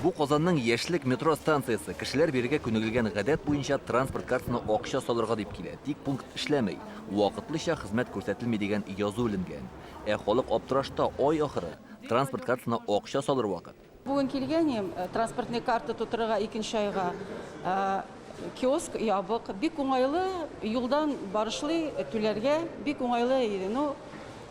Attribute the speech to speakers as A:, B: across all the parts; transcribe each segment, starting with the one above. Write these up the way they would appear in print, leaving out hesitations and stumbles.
A: Бу Казанның Яшьлек метро станциясе. Кешеләр бирегә күнегелгән гадәт буенча транспорт картасына акча салырга дип килә. Тик пункт эшләми. Вакытлыча хезмәт күрсәтелми дигән язу эленгән. Ә халык аптырашта, ай ахыры. Транспорт картасына акча салыр вакыт.
B: Бүген килгән идем, транспортный карта тутырырга икенче айга. Киоск ябык. Бик уңайлы, юлдан барышлый түләргә бик уңайлы иде. Ну,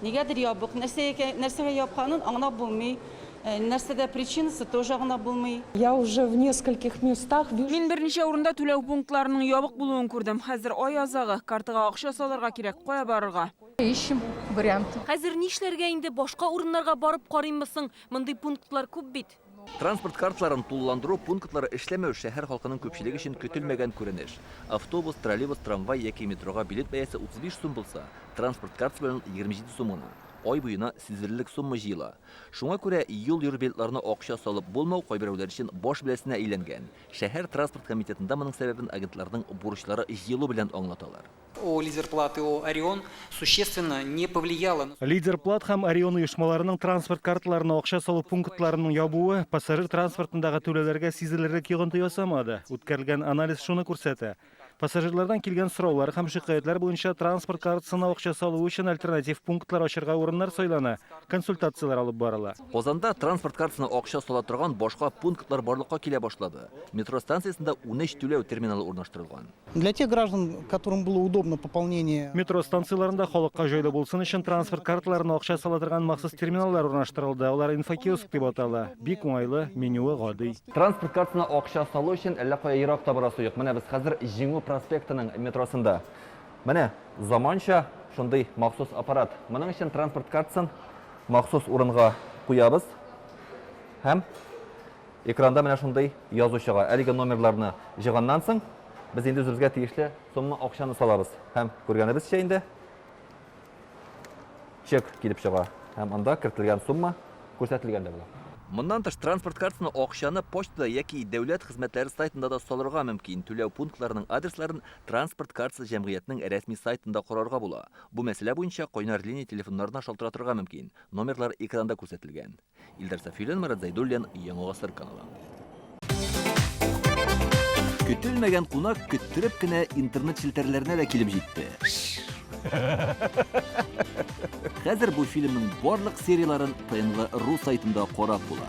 B: нигәдер ябык. Нәрсә икән, нәрсәгә япканын аңлап булмый. Нәрсәдә причинасы тоже аңлап булмый.
C: Я уже в нескольких местах вижу.
D: Мин берничә урында түләү пунктларының ябык булуын күрдем. Хәзер ай азагы, картага акча салырга кирәк, кая барырга?
C: Ищем варианты.
E: Хәзер нишләргә инде, башка урыннарга барып карыйммы соң? Мондый пунктлар күп бит.
A: Транспорт карталарын тулыландыру пунктлары эшләмәү шәһәр халкының күпчелеге өчен көтелмәгән күренеш. Автобус, троллейбус, трамвай яки метрога билет бәясе 35 сум булса, транспорт картасы белән ул 27 сум гына. Ай буена сизелерлек сумма җыела. Шуңа күрә юл йөрү билетларына акча салып булмау кайберәүләр өчен баш бәласенә әйләнгән. Шәһәр транспорт комитетында моның сәбәбен агентларның бурычлары җыелу белән аңлаталар.
F: О Лидерплат и О Орион существенно не повлияло.
G: Лидерплат һәм Орион оешмаларының транспорт карталарына акча салу пунктларының ябуы пассажир транспортындагы түләүләргә сизелерлек йогынты ясамады. Үткәрелгән анализ шуны күрсәтә. Пассажирлардан килгән сораулар һәм шикаятьләр буенча транспорт картасына акча салу өчен альтернатив пунктлар ачарга урыннар сайлана, консультацияләр алып барыла.
A: Казанда транспорт картасына акча сала торган башка пунктлар барлыкка килә башлады. Метро станциясендә 13 түләү терминалы урнаштырылган.
H: Для тех граждан, которым было удобно пополнение.
G: Метро станцияләрендә халыкка җайлы булсын өчен транспорт карталарына акча сала торган махсус терминаллар урнаштырылды. Алар инфокиоск дип атала. Бик уңайлы, менюы гади.
A: Транспорт картасына акча салу өчен әллә кая ерак та барасы юк. Менә без хәзер Җиңү проспектының метросында. Менә заманча шундый махсус аппарат. Моның өчен транспорт картасын махсус урынга куябыз һәм Экранда менә шундый язу чыга. Әлеге номерларны җыйганнан соң, без инде үзебезгә тиешле сумма акчаны салабыз. Һәм күргәнебезчә инде чек килеп чыга. Һәм анда кертелгән сумма күрсәтелгән дә була. Моннан тыш, транспорт картасына акчаны почтада яки дәүләт хезмәтләре сайтында да салырга мөмкин. Түләү пунктларының адресларын Транспорт картасы җәмгыятенең рәсми сайтында карарга була. Бу мәсьәлә буенча кайнар линия телефоннарына шалтыратырга мөмкин. Номерлар экранда күрсәтелгән. Илдар Сафиуллин, Марат Зайдуллин, Яңа Гасыр каналы. Көтелмәгән кунак көттереп кенә интернет челтәрләренә дә килеп җитте. Хәзер бу фильмның барлык серияләрен ТНВ.ру сайтында карап була.